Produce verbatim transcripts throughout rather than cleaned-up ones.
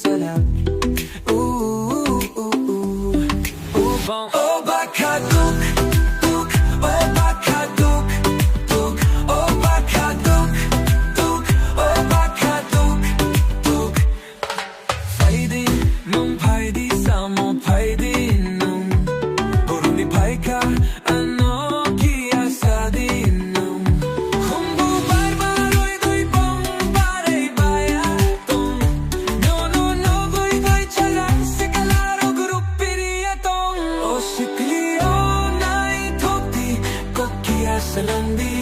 Ooh, ooh, ooh, ooh. O bakha duk, duk, o bakha duk, duk, o bakha duk, duk, o bakha duk, duk. Phaidi, nwng phaidi, samo phaidi nwng. Boroni phaikha, ano kiya sadi nwng. Khumbu bar bar roi doi bong barai baya tong. Nono nogoi doi chalang sikla rok rup piriya tong. O sikli o naithok di, kok kiya salangdi.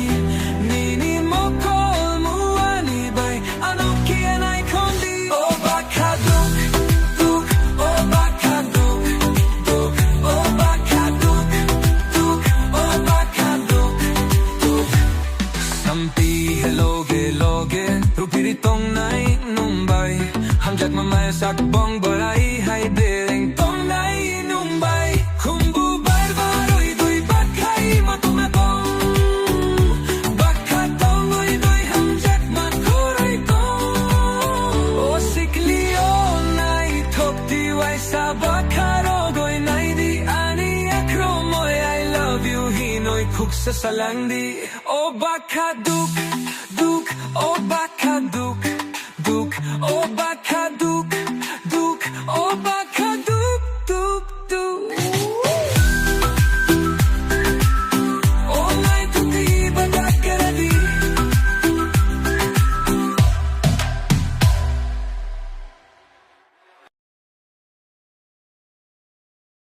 Nini mokol muani bai ano kiya nai khondi. O bakha duk, duk, o bakha duk, duk, o bakha duk, duk, o bakha duk, duk. Samti he loge loge rupiri tongnai nwng bai. Hamjakma maya sak bong barai hai bereng tongnai nwng bai. Khumbu bar bar roi doi bakhai matuma tong. Bakha tongoi doi hamjakma khorai tong. O sikli o naithok di waisa bakha rogoi naidi ani akromoi I love you hinoi khuksa salangdi. O bakha duk, duk, o bakha duk.